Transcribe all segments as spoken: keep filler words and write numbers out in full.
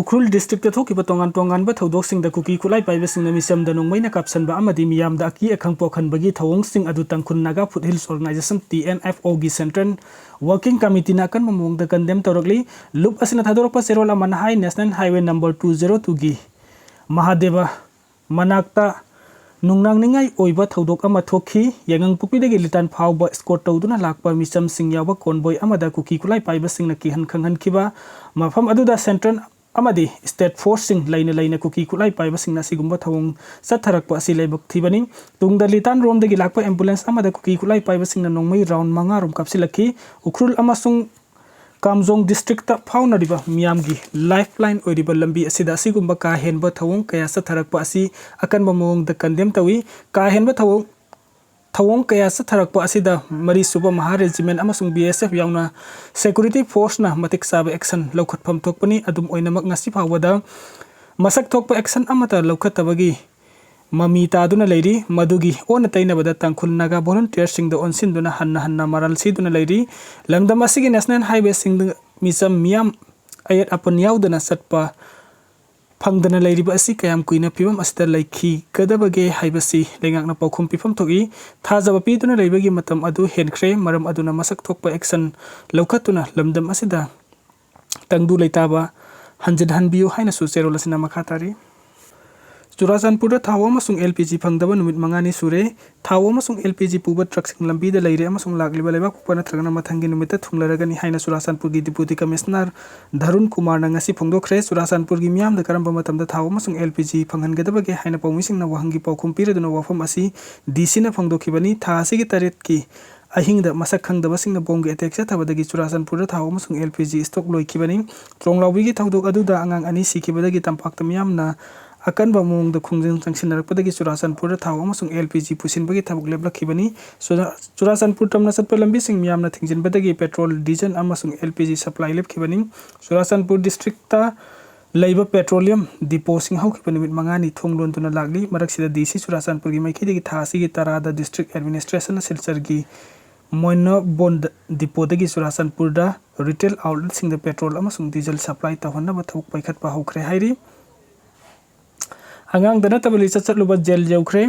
Ukhrul district ꯊꯣꯛꯈꯤꯕ ꯇꯣꯉꯥꯟ ꯇꯣꯉꯥꯟꯕ ꯊꯧꯗꯣꯛꯁꯤꯡꯗ ꯀꯨꯀꯤ ꯈꯨꯠꯂꯥꯏ ꯄꯥꯏꯕꯁꯤꯡꯅ ꯃꯤꯆꯝꯗ ꯅꯣꯡꯃꯩꯅ ꯀꯥꯞꯁꯟꯕ ꯑꯃꯗꯤ ꯃꯤꯌꯥꯝꯗ ꯑꯀꯤ ꯑꯈꯪ ꯄꯣꯛꯍꯟꯕꯒꯤ ꯊꯧꯑꯣꯡꯁꯤꯡ ꯑꯗꯨ Tangkhul Naga foothills organisation, T N F ꯑꯣꯒꯤ ꯁꯦꯟꯇ꯭ꯔꯦꯜ ꯋꯥꯔꯀꯤꯡ ꯀꯃꯤꯇꯤꯅ ꯑꯀꯟꯕ ꯃꯑꯣꯡꯗ ꯀꯟꯗꯦꯝ ꯇꯧꯔꯛꯂꯤ꯫ ꯂꯨꯞ ꯑꯁꯤꯅ ꯊꯥꯗꯣꯔꯛꯄ ꯆꯦꯔꯣꯜ ꯑꯃꯅ ꯍꯥꯏ, national highway number two zero ꯇꯨꯒꯤ ꯃꯍꯥꯗꯦꯕ ꯃꯅꯥꯛꯇ ꯅꯨꯡꯅꯥꯡꯅꯤꯡꯉꯥꯏ ꯑꯣꯏꯕ ꯊꯧꯗꯣꯛ ꯑꯃ ꯊꯣꯛꯈꯤ꯫ ꯌꯥꯏꯉꯪꯄꯣꯛꯄꯤꯗꯒꯤ ꯂꯤꯇꯥꯟ ꯐꯥꯎꯕ ꯏꯁꯀꯣꯔꯠ ꯇꯧꯗꯨꯅ ꯂꯥꯛꯄ ꯃꯤꯆꯝꯁꯤꯡ ꯌꯥꯎꯕ ꯀꯣꯟꯕꯣꯏ ꯑꯃꯗ ꯀꯨꯀꯤ ꯈꯨꯠꯂꯥꯏ ꯄꯥꯏꯕꯁꯤꯡꯅ ꯀꯤꯍꯟ ꯈꯪꯍꯟꯈꯤꯕ ꯃꯐꯝ ꯑꯗꯨꯗ ꯁꯦꯟꯇ꯭ꯔꯦꯜ ꯑꯃꯗꯤ ꯁ꯭ꯇꯦꯠ ꯐꯣꯔꯁꯁꯤꯡ ꯂꯩꯅ ꯂꯩꯅ ꯀꯨꯀꯤ ꯈꯨꯠꯂꯥꯏ ꯄꯥꯏꯕꯁꯤꯡꯅ ꯑꯁꯤꯒꯨꯝꯕ ꯊꯧꯑꯣꯡ ꯆꯠꯊꯔꯛꯄ ꯑꯁꯤ ꯂꯥꯏꯕꯛ ꯊꯤꯕꯅꯤ꯫ ꯇꯨꯡꯗ ꯂꯤꯇꯥꯟ ꯔꯣꯝꯗꯒꯤ ꯂꯥꯛꯄ ꯑꯦꯝꯕꯨꯂꯦꯟꯁ ꯑꯃꯗ ꯀꯨꯀꯤ ꯈꯨꯠꯂꯥꯏ ꯄꯥꯏꯕꯁꯤꯡꯅ ꯅꯣꯡꯃꯩ ꯔꯥꯎꯟ ꯃꯉꯥ ꯔꯣꯝ ꯀꯥꯞꯁꯤꯜꯂꯛꯈꯤ꯫ ꯎꯈ꯭ꯔꯨꯜ ꯑꯃꯁꯨꯡ ꯀꯥꯝꯖꯣꯡ ꯗꯤꯁꯇ꯭ꯔꯤꯛꯇ ꯐꯥꯎꯅꯔꯤꯕ ꯃꯤꯌꯥꯝꯒꯤ ꯂꯥꯏꯐ ꯂꯥꯏꯟ ꯑꯣꯏꯔꯤꯕ ꯂꯝꯕꯤ ꯑꯁꯤꯗ ꯑꯁꯤꯒꯨꯝꯕ ꯀꯥ ꯍꯦꯟꯕ ꯊꯧꯑꯣꯡ ꯀꯌꯥ ꯆꯠꯊꯔꯛꯄ ꯑꯁꯤ ꯑꯀꯟꯕ ꯃꯑꯣꯡꯗ ꯀꯟꯗꯦꯝ ꯇꯧꯏ꯫ ꯀꯥ ꯍꯦꯟꯕ ꯊꯧꯑꯣꯡ ꯊꯧꯑꯣꯡ ꯀꯌꯥ ꯆꯠꯊꯔꯛꯄ ꯑꯁꯤꯗ ꯃꯔꯤꯁꯨꯕ ꯃꯍꯥ ꯔꯦꯖꯤꯃꯦꯟ ꯑꯃꯁꯨꯡ ꯕꯤ ꯑꯦꯁ ꯑꯦꯐ ꯌꯥꯎꯅ ꯁꯦꯀ꯭ꯌꯨꯔꯤꯇꯤ ꯐꯣꯔꯁꯅ ꯃꯇꯤꯛ ꯆꯥꯕ ꯑꯦꯛꯁꯟ ꯂꯧꯈꯠꯐꯝ ꯊꯣꯛꯄꯅꯤ꯫ ꯑꯗꯨꯝ ꯑꯣꯏꯅꯃꯛ, ꯉꯁꯤ ꯐꯥꯎꯕꯗ ꯃꯁꯛ ꯊꯣꯛꯄ ꯑꯦꯛꯁꯟ ꯑꯃꯠꯇ ꯂꯧꯈꯠꯇꯕꯒꯤ ꯃꯃꯤ ꯇꯥꯗꯨꯅ ꯂꯩꯔꯤ꯫ ꯃꯗꯨꯒꯤ ꯑꯣꯟꯅ ꯇꯩꯅꯕꯗ ꯇꯥꯡꯈꯨꯜ ꯅꯥꯒꯥ ꯚꯣꯂꯨꯟꯇꯤꯌꯔꯁꯤꯡꯗ ꯑꯣꯟꯁꯤꯟꯗꯨꯅ ꯍꯟꯅ ꯍꯟꯅ ꯃꯔꯥꯜ ꯁꯤꯗꯨꯅ ꯂꯩꯔꯤ꯫ ꯂꯝꯗꯝ ꯑꯁꯤꯒꯤ ꯅꯦꯁꯅꯦꯜ ꯍꯥꯏꯋꯦꯁꯤꯡꯗ ꯃꯤꯆꯝ ꯃꯤꯌꯥꯝ ꯑꯌꯦꯠ ꯑꯄꯟ ꯌꯥꯎꯗꯅ ꯆꯠꯄ ꯐꯪꯗꯅ ꯂꯩꯔꯤꯕ ꯑꯁꯤ ꯀꯌꯥꯝ ꯀꯨꯏꯅ ꯐꯤꯕꯝ ꯑꯁꯤꯗ ꯂꯩꯈꯤꯒꯗꯕꯒꯦ ꯍꯥꯏꯕꯁꯤ ꯂꯩꯉꯥꯛꯅ ꯄꯥꯎꯈꯨꯝ ꯄꯤꯐꯝ ꯊꯣꯛꯏ꯫ ꯊꯥꯖꯕ ꯄꯤꯗꯨꯅ ꯂꯩꯕꯒꯤ ꯃꯇꯝ ꯑꯗꯨ ꯍꯦꯟꯈ꯭ꯔꯦ꯫ ꯃꯔꯝ ꯑꯗꯨꯅ ꯃꯁꯛ ꯊꯣꯛꯄ ꯑꯦꯛꯁꯟ ꯂꯧꯈꯠꯇꯨꯅ ꯂꯝꯗꯝ ꯑꯁꯤꯗ ꯇꯪꯗꯨ ꯂꯩꯇꯥꯕ ꯍꯟꯖꯤꯟꯍꯟꯕꯤꯌꯨ ꯍꯥꯏꯅꯁꯨ ꯆꯦꯔꯣꯜ ꯑꯁꯤꯅ ꯃꯈꯥ ꯇꯥꯔꯤ꯫ ꯆꯨꯔꯥꯆꯥꯟꯄꯨꯔꯗ ꯊꯥꯎ ꯑꯃꯁꯨꯡ ꯑꯦꯜ ꯄꯤ ꯖꯤ ꯐꯪꯗꯕ ꯅꯨꯃꯤꯠ ꯃꯉꯥꯅꯤ ꯁꯨꯔꯦ꯫ ꯊꯥꯎ ꯑꯃꯁꯨꯡ ꯑꯦꯜ ꯄꯤ ꯖꯤ ꯄꯨꯕ ꯇ꯭ꯔꯛꯁꯤꯡ ꯂꯝꯕꯤꯗ ꯂꯩꯔꯦ ꯑꯃꯁꯨꯡ ꯂꯥꯛꯂꯤꯕ ꯂꯩꯕꯥꯛꯄꯣꯛꯄ ꯅꯠꯇ꯭ꯔꯒꯅ ꯃꯊꯪꯒꯤ ꯅꯨꯃꯤꯠꯇ ꯊꯨꯡꯂꯔꯒꯅꯤ ꯍꯥꯏꯅ ꯆꯨꯔꯥꯆꯥꯟꯄꯨꯔꯒꯤ ꯗꯤꯄꯨꯇꯤ ꯀꯃꯤꯁꯅꯔ ꯙꯔꯨꯟ ꯀꯨꯃꯥꯔꯅ ꯉꯁꯤ ꯐꯣꯡꯗꯣꯛꯈ꯭ꯔꯦ꯫ ꯆꯨꯔꯥꯆꯥꯟꯄꯨꯔꯒꯤ ꯃꯤꯌꯥꯝꯗ ꯀꯔꯝꯕ ꯃꯇꯝꯗ ꯊꯥꯎ ꯑꯃꯁꯨꯡ ꯑꯦꯜ ꯄꯤ ꯖꯤ ꯐꯪꯍꯟꯒꯗꯕꯒꯦ ꯍꯥꯏꯅ ꯄꯥꯎꯃꯤꯁꯤꯡꯅ ꯋꯥꯍꯪꯒꯤ ꯄꯥꯎꯈꯨꯝ ꯄꯤꯔꯗꯨꯅ ꯋꯥꯐꯝ ꯑꯁꯤ ꯗꯤ ꯁꯤꯅ ꯐꯣꯡꯗꯣꯛꯈꯤꯕꯅꯤ꯫ ꯊꯥ ꯑꯁꯤꯒꯤ ꯇꯔꯦꯠꯀꯤ ꯑꯍꯤꯡꯗ ꯃꯁꯛ ꯈꯪꯗꯕꯁꯤꯡꯅ ꯕꯣꯝꯒꯤ ꯑꯦꯇꯦꯛ ꯆꯠꯊꯕꯗꯒꯤ ꯆꯨꯔꯥꯆꯥꯟꯄꯨꯔꯗ ꯊꯥꯎ ꯑꯃꯁꯨꯡ ꯑꯦꯜ ꯄꯤ ꯖꯤ ꯁ꯭ꯇꯣꯛ ꯂꯣꯏꯈꯤꯕꯅꯤ꯫ ꯇ꯭ꯔꯣꯡꯂꯥꯎꯕꯤꯒꯤ ꯊꯧꯗꯣꯛ ꯑꯗꯨꯗ ꯑꯉꯥꯡ ꯑꯅꯤ ꯁꯤꯈꯤꯕꯗꯒꯤ ꯇꯝꯄꯥꯛꯇ ꯃꯤꯌꯥꯝꯅ ꯑꯀꯟꯕ ꯃꯑꯣꯡꯗ ꯈꯣꯡꯖꯪ ꯆꯪꯁꯤꯟꯅꯔꯛꯄꯗꯒꯤ ꯆꯨꯔꯥꯆꯥꯟꯄꯨꯔꯗ ꯊꯥꯎ ꯑꯃꯁꯨꯡ ꯑꯦꯜ ꯄꯤ ꯖꯤ ꯄꯨꯁꯤꯟꯕꯒꯤ ꯊꯕꯛ ꯂꯦꯞꯂꯛꯈꯤꯕꯅꯤ꯫ ꯆꯨꯔꯥ-, ꯆꯨꯔꯥꯆꯥꯟꯄꯨꯔ ꯇꯝꯅ ꯆꯠꯄ ꯂꯝꯕꯤꯁꯤꯡ ꯃꯤꯌꯥꯝꯅ ꯊꯤꯡꯖꯤꯟꯕꯗꯒꯤ ꯄꯦꯇ꯭ꯔꯣꯜ, ꯗꯤꯖꯜ ꯑꯃꯁꯨꯡ ꯑꯦꯜ ꯄꯤ ꯖꯤ ꯁꯄ꯭ꯂꯥꯏ ꯂꯦꯞꯈꯤꯕꯅꯤ꯫ ꯆꯨꯔꯥꯆꯥꯟꯄꯨꯔ ꯗꯤꯁꯇ꯭ꯔꯤꯛꯇ ꯂꯩꯕ ꯄꯦꯇ꯭ꯔꯣꯂꯤꯌꯝ ꯗꯤꯄꯣꯁꯤꯡ ꯍꯧꯈꯤꯕ ꯅꯨꯃꯤꯠ ꯃꯉꯥꯅꯤ ꯊꯣꯡ ꯂꯣꯟꯗꯨꯅ ꯂꯥꯛꯂꯤ꯫ ꯃꯔꯛꯁꯤꯗ ꯗꯤ ꯁꯤ ꯆꯨꯔꯥꯆꯥꯟꯄꯨꯔꯒꯤ ꯃꯥꯏꯀꯩꯗꯒꯤ ꯊꯥ ꯑꯁꯤꯒꯤ ꯇꯔꯥꯗ ꯗꯤꯁꯇ꯭ꯔꯤꯛ ꯑꯦꯗꯃꯤꯅꯤꯁꯇ꯭ꯔꯦꯁꯟꯅ ꯁꯤꯜꯆꯔꯒꯤ ꯃꯣꯏꯅꯣꯕꯣꯟ ꯗꯤꯄꯣꯗꯒꯤ ꯆꯨꯔꯥꯆꯥꯟꯄꯨꯔꯗ ꯔꯤꯇꯦꯜ ꯑꯥꯎꯠꯂꯦꯠꯁꯤꯡꯗ ꯄꯦꯇ꯭ꯔꯣꯜ ꯑꯃꯁꯨꯡ ꯗꯤꯖꯜ ꯁꯄ꯭ꯂꯥꯏ ꯇꯧꯍꯟꯅꯕ ꯊꯕꯛ ꯄꯥꯏꯈꯠꯄ ꯍꯧꯈ꯭ꯔꯦ ꯍꯥꯏꯔꯤ꯫ ꯑꯉꯥꯡꯗ ꯅꯠꯇꯕ ꯂꯤꯆꯠ ꯆꯠꯂꯨꯕ ꯖꯦꯜ ꯌꯧꯈ꯭ꯔꯦ꯫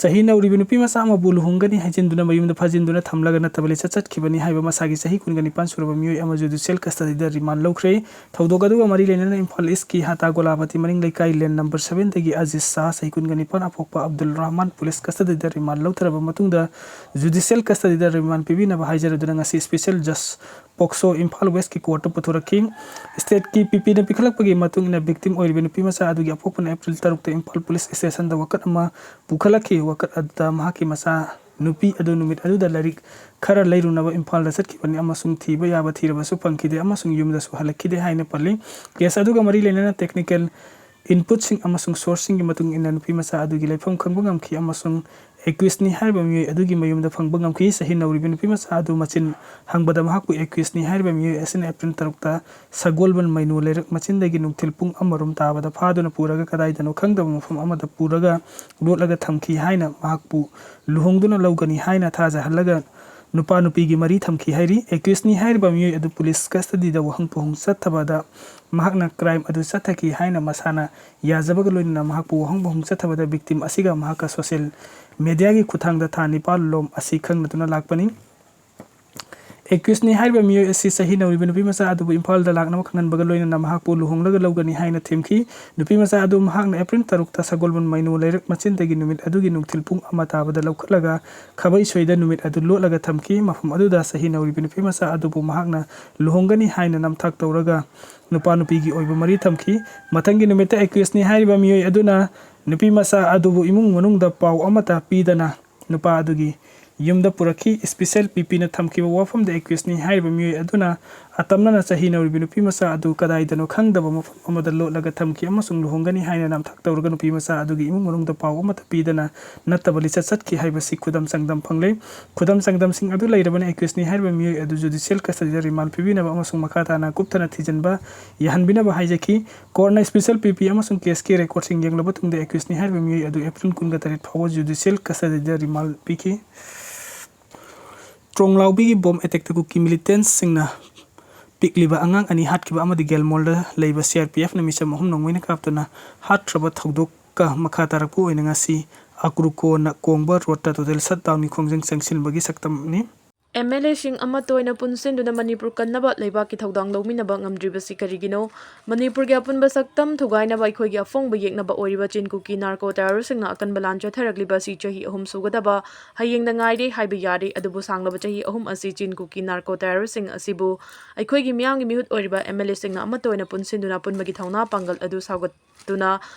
ꯆꯍꯤ ꯅꯧꯔꯤꯕ ꯅꯨꯄꯤ ꯃꯆꯥ ꯑꯃꯕꯨ ꯂꯨꯍꯣꯡꯒꯅꯤ ꯍꯥꯏꯖꯤꯟꯗꯨꯅ ꯃꯌꯨꯝꯗ ꯐꯥꯖꯤꯟꯗꯨꯅ ꯊꯝꯂꯒ ꯅꯠꯇꯕ ꯂꯤꯆꯠ ꯆꯠꯈꯤꯕꯅꯤ ꯍꯥꯏꯕ ꯃꯁꯥꯒꯤ ꯆꯍꯤ ꯀꯨꯟꯒ ꯅꯤꯄꯥꯟ ꯁꯨꯔꯕ ꯃꯤꯑꯣꯏ ꯑꯃ ꯖꯨꯗꯤꯁꯤꯌꯦꯜ ꯀꯁꯇꯗꯤꯗ ꯔꯤꯃꯥꯟ ꯂꯧꯈ꯭ꯔꯦ꯫ ꯊꯧꯗꯣꯛ ꯑꯗꯨꯒ ꯃꯔꯤ ꯂꯩꯅꯅ ꯏꯝꯐꯥꯜ ꯏꯁꯀꯤ ꯍꯥꯇꯥ ꯒꯣꯂꯥꯕꯇꯤ ꯃꯅꯤꯡ ꯂꯩꯀꯥꯏ ꯂꯦꯟ ꯅꯝꯕꯔ ꯁꯚꯦꯟꯗꯒꯤ ꯑꯖꯤꯖ ꯁꯥꯍ, ꯆꯍꯤ ꯀꯨꯟꯒ ꯅꯤꯄꯥꯟ, ꯑꯄꯣꯛꯄ ꯑꯕꯗꯨꯜ ꯔꯍꯃꯥꯟ ꯄꯨꯂꯤꯁ ꯀꯁꯇꯗꯤꯗ ꯔꯤꯃꯥꯟ ꯂꯧꯊꯔꯕ ꯃꯇꯨꯡꯗ ꯖꯨꯗꯤꯁꯤꯌꯦꯜ ꯀꯁꯇꯗꯤꯗ ꯔꯤꯃꯥꯟ ꯄꯤꯕꯤꯅꯕ ꯍꯥꯏꯖꯔꯗꯨꯅ ꯉꯁꯤ ꯁ꯭ꯄꯦꯁꯤꯌꯦꯜ ꯖꯁ ꯄꯣꯛꯁꯣ ꯏꯝꯐꯥꯜ ꯋꯦꯁꯀꯤ ꯀꯣꯔꯠꯇ ꯄꯨꯊꯣꯔꯛꯈꯤ꯫ ꯁ꯭ꯇꯦꯠꯀꯤ ꯄꯤꯄꯤꯅ ꯄꯤꯈꯠꯂꯛꯄꯒꯤ ꯃꯇꯨꯡ ꯏꯟꯅ ꯚꯤꯛꯇꯤꯝ ꯑꯣꯏꯔꯤꯕ ꯅꯨꯄꯤ ꯃꯆꯥ ꯑꯗꯨꯒꯤ ꯑꯄꯣꯛꯄꯅ ꯑꯦꯄ꯭ꯔꯤꯜ ꯇꯔꯨꯛꯇ ꯏꯝꯐꯥꯜ ꯄꯨꯂꯤꯁ ꯁ꯭ꯇꯦꯁꯟꯗ ꯋꯥꯀꯠ ꯑꯃ ꯄꯨꯈꯠꯂꯛꯈꯤ꯫ ꯋꯥꯀꯠ ꯑꯗꯨꯗ ꯃꯍꯥꯛꯀꯤ ꯃꯆꯥ ꯅꯨꯄꯤ ꯑꯗꯨ ꯅꯨꯃꯤꯠ ꯑꯗꯨꯗ ꯂꯥꯏꯔꯤꯛ ꯈꯔ ꯂꯩꯔꯨꯅꯕ ꯏꯝꯐꯥꯜꯗ ꯆꯠꯈꯤꯕꯅꯤ ꯑꯃꯁꯨꯡ ꯊꯤꯕ ꯌꯥꯕ ꯊꯤꯔꯕꯁꯨ ꯐꯪꯈꯤꯗꯦ ꯑꯃꯁꯨꯡ ꯌꯨꯝꯗꯁꯨ ꯍꯜꯂꯛꯈꯤꯗꯦ ꯍꯥꯏꯅ ꯄꯜꯂꯤ꯫ ꯀꯦꯁ ꯑꯗꯨꯒ ꯃꯔꯤ ꯂꯩꯅꯅ ꯇꯦꯛꯅꯤꯀꯦꯜ ꯏꯟꯄꯨꯠꯁꯤꯡ ꯑꯃꯁꯨꯡ ꯁꯣꯔꯁꯁꯤꯡꯒꯤ ꯃꯇꯨꯡ ꯏꯟꯅ ꯅꯨꯄꯤ ꯃꯆꯥ ꯑꯗꯨꯒꯤ ꯂꯩꯐꯝ ꯈꯪꯕ ꯉꯝꯈꯤ ꯑꯃꯁꯨꯡ ꯑꯦꯀ꯭ꯌꯨꯁꯅꯤ ꯍꯥꯏꯔꯤꯕ ꯃꯤꯑꯣꯏ ꯑꯗꯨꯒꯤ ꯃꯌꯨꯝꯗ ꯐꯪꯕ ꯉꯝꯈꯤ꯫ ꯆꯍꯤ ꯅꯧꯔꯤꯕ ꯅꯨꯄꯤ ꯃꯆꯥ ꯑꯗꯨ ꯃꯆꯤꯟ ꯍꯪꯕꯗ ꯃꯍꯥꯛꯄꯨ ꯑꯦꯀ꯭ꯌꯨꯁꯅꯤ ꯍꯥꯏꯔꯤꯕ ꯃꯤꯑꯣꯏ ꯑꯁꯤꯅ ꯑꯦꯄ꯭ꯔꯤꯜ ꯇꯔꯨꯛꯇ ꯁꯒꯣꯜꯕꯟ ꯃꯩꯅꯣ ꯂꯩꯔꯛ ꯃꯆꯤꯟꯗꯒꯤ ꯅꯨꯡꯊꯤꯜ ꯄꯨꯡ ꯑꯃꯔꯣꯝ ꯇꯥꯕꯗ ꯐꯥꯗꯨꯅ ꯄꯨꯔꯒ ꯀꯗꯥꯏꯗꯅꯣ ꯈꯪꯗꯕ ꯃꯐꯝ ꯑꯃꯗ ꯄꯨꯔꯒ ꯂꯣꯠꯂꯒ ꯊꯝꯈꯤ ꯍꯥꯏꯅ ꯃꯍꯥꯛꯄꯨ ꯂꯨꯍꯣꯡꯗꯨꯅ ꯂꯧꯒꯅꯤ ꯍꯥꯏꯅ ꯊꯥꯖꯍꯜꯂꯒ ꯅꯨꯄꯥ ꯅꯨꯄꯤꯒꯤ ꯃꯔꯤ ꯊꯝꯈꯤ ꯍꯥꯏꯔꯤ꯫ ꯑꯦꯀ꯭ꯌꯨꯁꯅꯤ ꯍꯥꯏꯔꯤꯕ ꯃꯤꯑꯣꯏ ꯑꯗꯨ ꯄꯨꯂꯤꯁ ꯀꯁꯇꯗꯤꯗ ꯋꯥꯍꯪ ꯄꯨꯍꯪ ꯆꯠꯊꯕꯗ ꯃꯍꯥꯛꯅ ꯀ꯭ꯔꯥꯏꯝ ꯑꯗꯨ ꯆꯠꯊꯈꯤ ꯍꯥꯏꯅ ꯃꯁꯥꯅ ꯌꯥꯖꯕꯒ ꯂꯣꯏꯅꯅ ꯃꯍꯥꯛꯄꯨ ꯋꯥꯍꯪ ꯄꯨꯍꯪ ꯆꯠꯊꯕꯗ ꯚꯤꯛꯇꯤꯝ ꯑꯁꯤꯒ ꯃꯍꯥꯛꯀ ꯁꯣꯁꯤꯌꯦꯜ ꯃꯦꯗꯤꯌꯥꯒꯤ ꯈꯨꯠꯊꯥꯡꯗ ꯊꯥ ꯅꯤꯄꯥꯜ ꯂꯣꯝ ꯑꯁꯤ ꯈꯪꯅꯗꯨꯅ ꯂꯥꯛꯄꯅꯤ꯫ ꯑꯦꯀ꯭ꯌꯨꯁꯅꯤ ꯍꯥꯏꯔꯤꯕ ꯃꯤꯑꯣꯏ ꯑꯁꯤ ꯆꯍꯤ ꯅꯧꯔꯤꯕ ꯅꯨꯄꯤ ꯃꯆꯥ ꯑꯗꯨꯕꯨ ꯏꯝꯐꯥꯜꯗ ꯂꯥꯛꯅꯕ ꯈꯪꯍꯟꯕꯒ ꯂꯣꯏꯅꯅ ꯃꯍꯥꯛꯄꯨ ꯂꯨꯍꯣꯡꯂꯒ ꯂꯧꯒꯅꯤ ꯍꯥꯏꯅ ꯊꯦꯝꯈꯤ꯫ ꯅꯨꯄꯤ ꯃꯆꯥ ꯑꯗꯨ ꯃꯍꯥꯛꯅ ꯑꯦꯄ꯭ꯔꯤꯜ ꯇꯔꯨꯛꯇ ꯁꯒꯣꯜꯕꯟ ꯃꯩꯅꯣ ꯂꯩꯔꯛ ꯃꯆꯤꯟꯗꯒꯤ ꯅꯨꯃꯤꯠ ꯑꯗꯨꯒꯤ ꯅꯨꯡꯊꯤꯜ ꯄꯨꯡ ꯑꯃ ꯇꯥꯕꯗ ꯂꯧꯈꯠꯂꯒ ꯈꯥꯕꯩ ꯁꯣꯏꯗ ꯅꯨꯃꯤꯠ ꯑꯗꯨ ꯂꯣꯠꯂꯒ ꯊꯝꯈꯤ꯫ ꯃꯐꯝ ꯑꯗꯨꯗ ꯆꯍꯤ ꯅꯧꯔꯤꯕ ꯅꯨꯄꯤ ꯃꯆꯥ ꯑꯗꯨꯕꯨ ꯃꯍꯥꯛꯅ ꯂꯨꯍꯣꯡꯒꯅꯤ ꯍꯥꯏꯅ ꯅꯝꯊꯥꯛ ꯇꯧꯔꯒ ꯅꯨꯄꯥ ꯅꯨꯄꯤꯒꯤ ꯑꯣꯏꯕ ꯃꯔꯤ ꯊꯝꯈꯤ꯫ ꯃꯊꯪꯒꯤ ꯅꯨꯃꯤꯠꯇ ꯑꯦꯀ꯭ꯌꯨꯁꯅꯤ ꯍꯥꯏꯔꯤꯕ ꯃꯤꯑꯣꯏ ꯑꯗꯨꯅ ꯅꯨꯄꯤ ꯃꯆꯥ ꯑꯗꯨꯕꯨ ꯏꯃꯨꯡ ꯃꯅꯨꯡꯗ ꯄꯥꯎ ꯑꯃꯠꯇ ꯄꯤꯗꯅ ꯅꯨꯄꯥ ꯑꯗꯨꯒꯤ ꯌꯨꯝꯗ ꯄꯨꯔꯛꯈꯤ꯫ ꯁ꯭ꯄꯦꯁꯤꯌꯦꯜ ꯄꯤꯄꯤꯅ ꯊꯝꯈꯤꯕ ꯋꯥꯐꯝꯗ ꯑꯦꯀ꯭ꯌꯨꯁꯅꯤ ꯍꯥꯏꯔꯤꯕ ꯃꯤꯑꯣꯏ ꯑꯗꯨꯅ ꯑꯇꯝꯅꯅ ꯆꯍꯤ ꯅꯧꯔꯤꯕ ꯅꯨꯄꯤ ꯃꯆꯥ ꯑꯗꯨ ꯀꯗꯥꯏꯗꯅꯣ ꯈꯪꯗꯕ ꯃꯐꯝ ꯑꯃꯗ ꯂꯣꯠꯂꯒ ꯊꯝꯈꯤ ꯑꯃꯁꯨꯡ ꯂꯨꯍꯣꯡꯒꯅꯤ ꯍꯥꯏꯅ ꯅꯝꯊꯥꯛ ꯇꯧꯔꯒ ꯅꯨꯄꯤ ꯃꯆꯥ ꯑꯗꯨꯒꯤ ꯏꯃꯨꯡ ꯃꯅꯨꯡꯗ ꯄꯥꯎ ꯑꯃꯠꯇ ꯄꯤꯗꯅ ꯅꯠꯇꯕ ꯂꯤꯆꯠ ꯆꯠꯈꯤ ꯍꯥꯏꯕꯁꯤ ꯈꯨꯗꯝ ꯆꯥꯡꯗꯝ ꯐꯪꯂꯦ꯫ ꯈꯨꯗꯝ ꯆꯥꯡꯗꯝꯁꯤꯡ ꯑꯗꯨ ꯂꯩꯔꯕꯅ ꯑꯦꯀ꯭ꯌꯨꯁꯅꯤ ꯍꯥꯏꯔꯤꯕ ꯃꯤꯑꯣꯏ ꯑꯗꯨ ꯖꯨꯗꯤꯁꯤꯌꯦꯜ ꯀꯁꯇꯗꯤꯗ ꯔꯤꯃꯥꯟ ꯄꯤꯕꯤꯅꯕ ꯑꯃꯁꯨꯡ ꯃꯈꯥ ꯇꯥꯅ ꯀꯨꯞꯊꯅ ꯊꯤꯖꯤꯟꯕ ꯌꯥꯍꯟꯕꯤꯅꯕ ꯍꯥꯏꯖꯈꯤ꯫ ꯀꯣꯔꯠꯅ ꯁ꯭ꯄꯦꯁꯤꯌꯦꯜ ꯄꯤꯄꯤ ꯑꯃꯁꯨꯡ ꯀꯦꯁꯀꯤ ꯔꯦꯀꯣꯔꯗꯁꯤꯡ ꯌꯦꯡꯂꯕ ꯇꯨꯡꯗ ꯑꯦꯀ꯭ꯌꯨꯁꯅꯤ ꯍꯥꯏꯔꯤꯕ ꯃꯤꯑꯣꯏ ꯑꯗꯨ ꯑꯦꯄ꯭ꯔꯤꯜ ꯀꯨꯟꯒ ꯇꯔꯦꯠ ꯐꯥꯎꯕ ꯖꯨꯗꯤꯁꯤꯌꯦꯜ ꯀꯁꯇꯗꯤꯗ ꯔꯤꯃꯥꯟ ꯄꯤꯈꯤ꯫ ꯇ꯭ꯔꯣꯡꯂꯥꯎꯕꯤꯒꯤ ꯕꯣꯝ ꯑꯦꯇꯦꯛꯇ ꯀꯨꯀꯤ ꯃꯤꯂꯤꯇꯦꯟꯁꯁꯤꯡꯅ ꯄꯤꯛꯂꯤꯕ ꯑꯉꯥꯡ ꯑꯅꯤ ꯍꯥꯠꯈꯤꯕ ꯑꯃꯗꯤ ꯒꯦꯜꯃꯣꯜꯗ ꯂꯩꯕ ꯁꯤ ꯑꯥꯔ ꯄꯤ ꯑꯦꯐꯅ ꯃꯤꯆꯝ ꯑꯍꯨꯝ ꯅꯣꯡꯃꯩꯅ ꯀꯥꯞꯇꯨꯅ ꯍꯥꯠꯈ꯭ꯔꯕ ꯊꯧꯗꯣꯛꯀ ꯃꯈꯥ ꯇꯥꯔꯛꯄ ꯑꯣꯏꯅ ꯉꯁꯤ ꯑꯀ꯭ꯔꯨꯀꯣꯅ ꯀꯣꯡꯕ ꯔꯣꯗꯇ ꯇꯣꯇꯦꯜ ꯁꯠꯗꯥꯎꯟꯒꯤ ꯈꯣꯡꯖꯪ ꯆꯪꯁꯤꯟꯕꯒꯤ ꯁꯛꯇꯝꯅꯤ꯫ ꯑꯦꯝ ꯑꯦꯜ ꯑꯦꯁꯤꯡ ꯑꯃꯠꯇ ꯑꯣꯏꯅ ꯄꯨꯟꯁꯤꯟꯗꯨꯅ ꯃꯅꯤꯄꯨꯔ ꯀꯟꯅꯕ ꯂꯩꯕꯥꯛꯀꯤ ꯊꯧꯗꯥꯡ ꯂꯧꯃꯤꯟꯅꯕ ꯉꯝꯗ꯭ꯔꯤꯕꯁꯤ ꯀꯔꯤꯒꯤꯅꯣ? ꯃꯅꯤꯄꯨꯔꯒꯤ ꯑꯄꯨꯟꯕ ꯁꯛꯇꯝ ꯊꯨꯒꯥꯏꯅꯕ ꯑꯩꯈꯣꯏꯒꯤ ꯑꯐꯣꯡꯕ ꯌꯦꯛꯅꯕ ꯑꯣꯏꯔꯤꯕ ꯆꯤꯟ ꯀꯨꯀꯤ ꯅꯥꯔꯀꯣ ꯇꯦꯔꯣꯔꯤꯁꯁꯤꯡꯅ ꯑꯀꯟꯕ ꯂꯥꯟ ꯆꯠꯊꯔꯛꯂꯤꯕ ꯑꯁꯤ ꯆꯍꯤ ꯑꯍꯨꯝ ꯁꯨꯒꯗꯕ ꯍꯌꯦꯡꯗ ꯉꯥꯏꯔꯦ ꯍꯥꯏꯕ ꯌꯥꯔꯦ꯫ ꯑꯗꯨꯕꯨ ꯁꯥꯡꯂꯕ ꯆꯍꯤ ꯑꯍꯨꯝ ꯑꯁꯤ ꯆꯤꯟ ꯀꯨꯀꯤ ꯅꯥꯔꯀꯣ ꯇꯦꯔꯣꯔꯤꯁꯁꯤꯡ ꯑꯁꯤꯕꯨ ꯑꯩꯈꯣꯏꯒꯤ ꯃꯤꯌꯥꯝꯒꯤ ꯃꯤꯍꯨꯠ ꯑꯣꯏꯔꯤꯕ ꯑꯦꯝ ꯑꯦꯜ ꯑꯦꯁꯤꯡꯅ ꯑꯃꯠꯇ ꯑꯣꯏꯅ ꯄꯨꯟꯁꯤꯟꯗꯨꯅ ꯑꯄꯨꯟꯕꯒꯤ ꯊꯧꯅꯥ ꯄꯥꯡꯒꯜ ꯑꯗꯨ ꯁꯧꯒꯠ ꯇꯨꯅ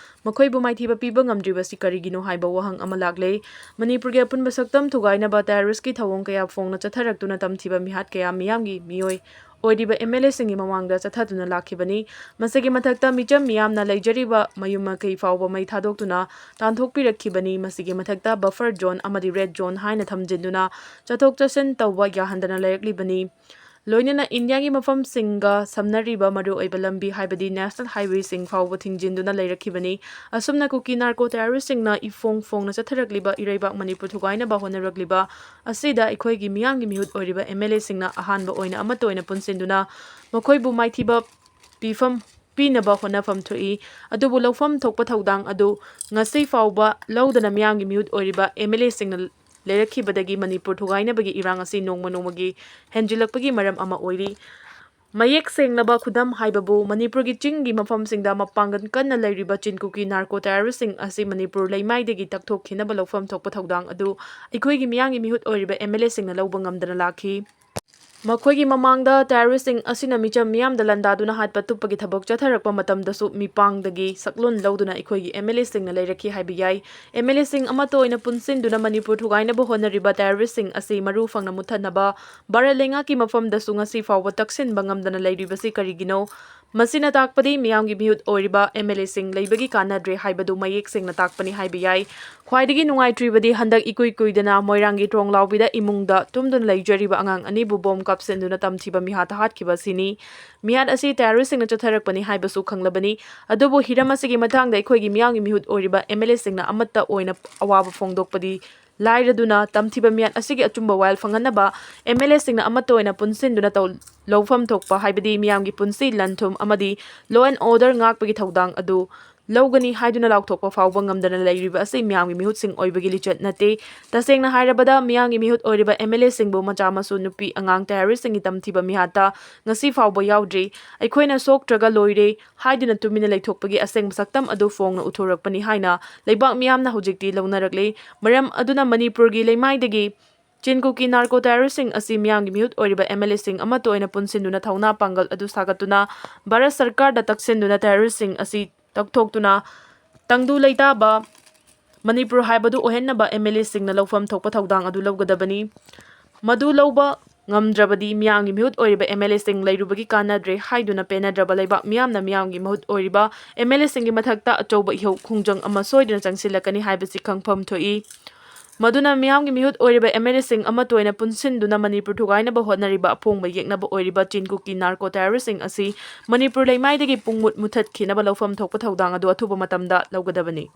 ꯃꯈꯣꯏꯕꯨ ꯃꯥꯏꯊꯤꯕ ꯄꯤꯕ ꯉꯝꯗ꯭ꯔꯤꯕꯁꯤ ꯀꯔꯤꯒꯤꯅꯣ ꯍꯥꯏꯕ ꯋꯥꯍꯪ ꯑꯃ ꯂꯥꯛꯂꯦ꯫ ꯃꯅꯤꯄꯨꯔꯒꯤ ꯑꯄꯨꯟꯕ ꯁꯛꯇꯝ ꯊꯨꯒꯥꯏꯅꯕ ꯇꯦꯔꯣꯔꯤꯁꯀꯤ ꯊꯧꯑꯣꯡ ꯀꯌꯥ ꯐꯣꯡꯅ ꯆꯠꯊꯔꯛꯇꯨꯅ ꯇꯝꯊꯤꯕ ꯃꯤꯍꯥꯠ ꯀꯌꯥ ꯃꯤꯌꯥꯝꯒꯤ ꯃꯤꯑꯣꯏ ꯑꯣꯏꯔꯤꯕ ꯑꯦꯝ ꯑꯦꯜ ꯑꯦꯁꯤꯡꯒꯤ ꯃꯃꯥꯡꯗ ꯆꯠꯊꯗꯨꯅ ꯂꯥꯛꯈꯤꯕꯅꯤ꯫ ꯃꯁꯤꯒꯤ ꯃꯊꯛꯇ ꯃꯤꯆꯝ ꯃꯤꯌꯥꯝꯅ ꯂꯩꯖꯔꯤꯕ ꯃꯌꯨꯝ ꯃꯀꯩ ꯐꯥꯎꯕ ꯃꯩ ꯊꯥꯗꯣꯛꯇꯨꯅ ꯇꯥꯟꯊꯣꯛꯄꯤꯔꯛꯈꯤꯕꯅꯤ꯫ ꯃꯁꯤꯒꯤ ꯃꯊꯛꯇ ꯕꯐꯔ ꯖꯣꯟ ꯑꯃꯗꯤ ꯔꯦꯗ ꯖꯣꯟ ꯍꯥꯏꯅ ꯊꯝꯖꯤꯟꯗꯨꯅ ꯆꯠꯊꯣꯛ ꯆꯠꯁꯤꯟ ꯇꯧꯕ ꯌꯥꯍꯟꯗꯅ ꯂꯩꯔꯛꯂꯤꯕꯅꯤ꯫ ꯂꯣꯏꯅꯅ ꯏꯟꯗꯤꯌꯥꯒꯤ ꯃꯐꯝꯁꯤꯡꯒ ꯁꯝꯅꯔꯤꯕ ꯃꯔꯨꯑꯣꯏꯕ ꯂꯝꯕꯤ ꯍꯥꯏꯕꯗꯤ ꯅꯦꯁꯅꯦꯜ ꯍꯥꯏꯋꯦꯁꯤꯡ ꯐꯥꯎꯕ ꯊꯤꯡꯖꯤꯟꯗꯨꯅ ꯂꯩꯔꯛꯈꯤꯕꯅꯤ꯫ ꯑꯁꯨꯝꯅ ꯀꯨꯀꯤ ꯅꯥꯔꯀꯣ ꯇꯦꯔꯣꯔꯤꯁꯁꯤꯡꯅ ꯏꯐꯣꯡ ꯐꯣꯡꯅ ꯆꯠꯊꯔꯛꯂꯤꯕ ꯏꯔꯩꯕꯥꯛ ꯃꯅꯤꯄꯨꯔ ꯊꯨꯒꯥꯏꯅꯕ ꯍꯣꯠꯅꯔꯛꯂꯤꯕ ꯑꯁꯤꯗ ꯑꯩꯈꯣꯏꯒꯤ ꯃꯤꯌꯥꯝꯒꯤ ꯃꯤꯍꯨꯠ ꯑꯣꯏꯔꯤꯕ ꯑꯦꯝ ꯑꯦꯜ ꯑꯦꯁꯤꯡꯅ ꯑꯍꯥꯟꯕ ꯑꯣꯏꯅ ꯑꯃꯠꯇ ꯑꯣꯏꯅ ꯄꯨꯟꯁꯤꯟꯗꯨꯅ ꯃꯈꯣꯏꯕꯨ ꯃꯥꯏꯊꯤꯕ ꯄꯤꯐꯝ ꯄꯤꯅꯕ ꯍꯣꯠꯅꯐꯝ ꯊꯣꯛꯏ꯫ ꯑꯗꯨꯕꯨ ꯂꯧꯐꯝ ꯊꯣꯛꯄ ꯊꯧꯗꯥꯡ ꯑꯗꯨ ꯉꯁꯤ ꯐꯥꯎꯕ ꯂꯧꯗꯅ ꯃꯤꯌꯥꯝꯒꯤ ꯃꯤꯍꯨꯠ ꯑꯣꯏꯔꯤꯕ ꯑꯦꯝ ꯑꯦꯜ ꯑꯦꯁꯤꯡꯅ ꯂꯩꯔꯛꯈꯤꯕꯗꯒꯤ ꯃꯅꯤꯄꯨꯔ ꯊꯨꯒꯥꯏꯅꯕꯒꯤ ꯏꯔꯥꯡ ꯑꯁꯤ ꯅꯣꯡꯃ ꯅꯣꯡꯃꯒꯤ ꯍꯦꯟꯖꯤꯜꯂꯛꯄꯒꯤ ꯃꯔꯝ ꯑꯃ ꯑꯣꯏꯔꯤ꯫ ꯃꯌꯦꯛ ꯁꯦꯡꯂꯕ ꯈꯨꯗꯝ ꯍꯥꯏꯕꯕꯨ ꯃꯅꯤꯄꯨꯔꯒꯤ ꯆꯤꯡꯒꯤ ꯃꯐꯝꯁꯤꯡꯗ ꯃꯄꯥꯡꯒꯜ ꯀꯟꯅ ꯂꯩꯔꯤꯕ ꯆꯤꯟ ꯀꯨꯀꯤ ꯅꯥꯔꯀꯣ ꯇꯦꯔꯣꯔꯤꯁꯁꯤꯡ ꯑꯁꯤ ꯃꯅꯤꯄꯨꯔ ꯂꯩꯃꯥꯏꯗꯒꯤ ꯇꯛꯊꯣꯛꯈꯤꯅꯕ ꯂꯧꯐꯝ ꯊꯣꯛꯄ ꯊꯧꯗꯥꯡ ꯑꯗꯨ ꯑꯩꯈꯣꯏꯒꯤ ꯃꯤꯌꯥꯝꯒꯤ ꯃꯤꯍꯨꯠ ꯑꯣꯏꯔꯤꯕ ꯑꯦꯝ ꯑꯦꯜ ꯑꯦꯁꯤꯡꯅ ꯂꯧꯕ ꯉꯝꯗꯅ ꯂꯥꯛꯈꯤ꯫ ꯃꯈꯣꯏꯒꯤ ꯃꯃꯥꯡꯗ ꯇꯦꯔꯣꯔꯤꯁꯁꯤꯡ ꯑꯁꯤꯅ ꯃꯤꯆꯝ ꯃꯤꯌꯥꯝꯗ ꯂꯥꯟꯗꯥꯗꯨꯅ ꯍꯥꯠꯄ ꯇꯨꯞꯄꯒꯤ ꯊꯕꯛ ꯆꯠꯊꯔꯛꯄ ꯃꯇꯝꯗꯁꯨ ꯃꯤꯄꯥꯡꯗꯒꯤ ꯁꯛꯂꯣꯟ ꯂꯧꯗꯨꯅ ꯑꯩꯈꯣꯏꯒꯤ ꯑꯦꯝ ꯑꯦꯜ ꯑꯦꯁꯤꯡꯅ ꯂꯩꯔꯛꯈꯤ ꯍꯥꯏꯕ ꯌꯥꯏ꯫ ꯑꯦꯝ ꯑꯦꯜ ꯑꯦꯁꯤꯡ ꯑꯃꯠꯇ ꯑꯣꯏꯅ ꯄꯨꯟꯁꯤꯟꯗꯨꯅ ꯃꯅꯤꯄꯨꯔ ꯊꯨꯒꯥꯏꯅꯕ ꯍꯣꯠꯅꯔꯤꯕ ꯇꯦꯔꯣꯔꯤꯁꯁꯤꯡ ꯑꯁꯤ ꯃꯔꯨ ꯐꯪꯅ ꯃꯨꯠꯊꯠꯅꯕ ꯚꯥꯔꯠ ꯂꯩꯉꯥꯛꯀꯤ ꯃꯐꯝꯗꯁꯨ ꯉꯁꯤ ꯐꯥꯎꯕ ꯇꯛꯁꯤꯟꯕ ꯉꯝꯗꯅ ꯂꯩꯔꯤꯕꯁꯤ ꯀꯔꯤꯒꯤꯅꯣ? ꯃꯁꯤꯅ ꯇꯥꯛꯄꯗꯤ ꯃꯤꯌꯥꯝꯒꯤ ꯃꯤꯍꯨꯠ ꯑꯣꯏꯔꯤꯕ ꯑꯦꯝ ꯑꯦꯜ ꯑꯦꯁꯤꯡ ꯂꯩꯕꯒꯤ ꯀꯥꯟꯅꯗ꯭ꯔꯦ ꯍꯥꯏꯕꯗꯨ ꯃꯌꯦꯛ ꯁꯦꯡꯅ ꯇꯥꯛꯄꯅꯤ ꯍꯥꯏꯕ ꯌꯥꯏ꯫ ꯈ꯭ꯋꯥꯏꯗꯒꯤ ꯅꯨꯡꯉꯥꯏꯇ꯭ꯔꯤꯕꯗꯤ ꯍꯟꯗꯛ ꯏꯀꯨꯏ ꯀꯨꯏꯗꯅ ꯃꯣꯏꯔꯥꯡꯒꯤ ꯇ꯭ꯔꯣꯡꯂꯥꯎꯕꯤꯗ ꯏꯃꯨꯡꯗ ꯇꯨꯝꯗꯨꯅ ꯂꯩꯖꯔꯤꯕ ꯑꯉꯥꯡ ꯑꯅꯤꯕꯨ ꯕꯣꯝ ꯀꯥꯞꯁꯤꯟꯗꯨꯅ ꯇꯝꯊꯤꯕ ꯃꯤꯍꯥꯠꯇ ꯍꯥꯠꯈꯤꯕ ꯑꯁꯤꯅꯤ꯫ ꯃꯤꯍꯥꯠ ꯑꯁꯤ ꯇꯦꯔꯣꯔꯤꯁꯁꯤꯡꯅ ꯆꯠꯊꯔꯛꯄꯅꯤ ꯍꯥꯏꯕꯁꯨ ꯈꯪꯂꯕꯅꯤ꯫ ꯑꯗꯨꯕꯨ ꯍꯤꯔꯝ ꯑꯁꯤꯒꯤ ꯃꯇꯥꯡꯗ ꯑꯩꯈꯣꯏꯒꯤ ꯃꯤꯌꯥꯝꯒꯤ ꯃꯤꯍꯨꯠ ꯑꯣꯏꯔꯤꯕ ꯑꯦꯝ ꯑꯦꯜ ꯑꯦꯁꯤꯡꯅ ꯑꯃꯠꯇ ꯑꯣꯏꯅ ꯑꯋꯥꯕ ꯐꯣꯡꯗꯣꯛꯄꯗꯤ ꯂꯥꯏꯔꯗꯨꯅ ꯇꯝꯊꯤꯕ ꯃꯤꯍꯨꯠ ꯑꯁꯤꯒꯤ ꯑꯆꯨꯝꯕ ꯋꯥꯌꯦꯜ ꯐꯪꯍꯟꯅꯕ M L A ꯁꯤꯡꯅ ꯑꯃꯠꯇ ꯑꯣꯏꯅ ꯄꯨꯟꯁꯤꯟꯗꯨꯅ ꯇꯧ-, ꯂꯧꯐꯝ ꯊꯣꯛꯄ, ꯍꯥꯏꯕꯗꯤ ꯃꯤꯌꯥꯝꯒꯤ ꯄꯨꯟꯁꯤ, ꯂꯟ ꯊꯨꯝ ꯑꯃꯗꯤ law and order ꯉꯥꯛꯄꯒꯤ ꯊꯧꯗꯥꯡ ꯑꯗꯨ ꯂꯧꯒꯅꯤ ꯍꯥꯏꯗꯨꯅ ꯂꯥꯎꯊꯣꯛꯄ ꯐꯥꯎꯕ ꯉꯝꯗꯅ ꯂꯩꯔꯤꯕ ꯑꯁꯤ ꯃꯤꯌꯥꯝꯒꯤ ꯃꯤꯍꯨꯠꯁꯤꯡ ꯑꯣꯏꯕꯒꯤ ꯂꯤꯆꯠ ꯅꯠꯇꯦ꯫ ꯇꯁꯦꯡꯅ ꯍꯥꯏꯔꯕꯗ, ꯃꯤꯌꯥꯝꯒꯤ ꯃꯤꯍꯨꯠ ꯑꯣꯏꯔꯤꯕ M L A ꯁꯤꯡꯕꯨ ꯃꯆꯥ ꯃꯁꯨ, ꯅꯨꯄꯤ ꯑꯉꯥꯡ terrorist ꯁꯤꯡꯒꯤ ꯇꯝꯊꯤꯕ ꯃꯤꯍꯥꯠꯇ ꯉꯁꯤ ꯐꯥꯎꯕ ꯌꯥꯎꯗ꯭ꯔꯤ꯫ ꯑꯩꯈꯣꯏꯅ ꯁꯣꯛꯇ꯭ꯔꯒ ꯂꯣꯏꯔꯦ ꯍꯥꯏꯗꯨꯅ ꯇꯨꯃꯤꯟꯅ ꯂꯩꯊꯣꯛꯄꯒꯤ ꯑꯁꯦꯡꯕ ꯁꯛꯇꯝ ꯑꯗꯨ ꯐꯣꯡꯅ ꯎꯠꯊꯣꯔꯛꯄꯅꯤ ꯍꯥꯏꯅ ꯂꯩꯕꯥꯛ ꯃꯤꯌꯥꯝꯅ ꯍꯧꯖꯤꯛꯇꯤ ꯂꯧꯅꯔꯛꯂꯦ꯫ ꯃꯔꯝ ꯑꯗꯨꯅ ꯃꯅꯤꯄꯨꯔꯒꯤ ꯂꯩꯃꯥꯏꯗꯒꯤ ꯆꯤꯟ ꯀꯨꯀꯤ narco terrorist ꯁꯤꯡ ꯑꯁꯤ ꯃꯤꯌꯥꯝꯒꯤ ꯃꯤꯍꯨꯠ ꯑꯣꯏꯔꯤꯕ M L A ꯁꯤꯡ ꯑꯃꯠꯇ ꯑꯣꯏꯅ ꯄꯨꯟꯁꯤꯟꯗꯨꯅ ꯊꯧꯅꯥ ꯄꯥꯡꯒꯜ ꯑꯗꯨ ꯁꯥꯒꯠꯇꯨꯅ ꯚꯥꯔꯠ ꯁꯔꯀꯥꯔꯗ ꯇꯛꯁꯤꯟꯗꯨꯅ terrorist ꯁꯤꯡ ꯑꯁꯤ ꯇꯛꯊꯣꯛꯇꯨꯅ ꯇꯪꯗꯨ ꯂꯩꯇꯥꯕ ꯃꯅꯤꯄꯨꯔ ꯍꯥꯏꯕꯗꯨ ꯑꯣꯏꯍꯟꯅꯕ M L A ꯁꯤꯡꯅ ꯂꯧꯐꯝ ꯊꯣꯛꯄ ꯊꯧꯗꯥꯡ ꯑꯗꯨ ꯂꯧꯒꯗꯕꯅꯤ꯫ ꯃꯗꯨ ꯂꯧꯕ ꯉꯝꯗ꯭ꯔꯕꯗꯤ ꯃꯤꯌꯥꯝꯒꯤ ꯃꯤꯍꯨꯠ ꯑꯣꯏꯔꯤꯕ M L A ꯁꯤꯡ ꯂꯩꯔꯨꯕꯒꯤ ꯀꯥꯟꯅꯗ꯭ꯔꯦ ꯍꯥꯏꯗꯨꯅ ꯄꯦꯟꯅꯗ꯭ꯔꯕ ꯂꯩꯕꯥꯛ ꯃꯤꯌꯥꯝꯅ ꯃꯤꯌꯥꯝꯒꯤ ꯃꯍꯨꯠ ꯑꯣꯏꯔꯤꯕ M L A ꯁꯤꯡꯒꯤ ꯃꯊꯛꯇ ꯑꯆꯧꯕ ꯏꯍꯧ ꯈꯣꯡꯖꯪ ꯑꯃ ꯁꯣꯏꯗꯅ ꯆꯪꯁꯤꯜꯂꯛꯀꯅꯤ ꯍꯥꯏꯕꯁꯤ ꯈꯪꯐꯝ ꯊꯣꯛꯏ꯫ ꯃꯗꯨꯅ ꯃꯤꯌꯥꯝꯒꯤ ꯃꯤꯍꯨꯠ ꯑꯣꯏꯔꯤꯕ M L A ꯁꯤꯡ ꯑꯃꯠꯇ ꯑꯣꯏꯅ ꯄꯨꯟꯁꯤꯟꯗꯨꯅ ꯃꯅꯤꯄꯨꯔ ꯊꯨꯒꯥꯏꯅꯕ ꯍꯣꯠꯅꯔꯤꯕ ꯑꯐꯣꯡꯕ ꯌꯦꯛꯅꯕ ꯑꯣꯏꯔꯤꯕ ꯆꯤꯟ ꯀꯨꯀꯤ narco terrorist ꯁꯤꯡ ꯑꯁꯤ ꯃꯅꯤꯄꯨꯔ ꯂꯩꯃꯥꯏꯗꯒꯤ ꯄꯨꯡꯃꯨꯠ ꯃꯨꯊꯠꯈꯤꯅꯕ ꯂꯧꯐꯝ ꯊꯣꯛꯄ ꯊꯧꯗꯥꯡ ꯑꯗꯨ ꯑꯊꯨꯕ ꯃꯇꯝꯗ ꯂꯧꯒꯗꯕꯅꯤ꯫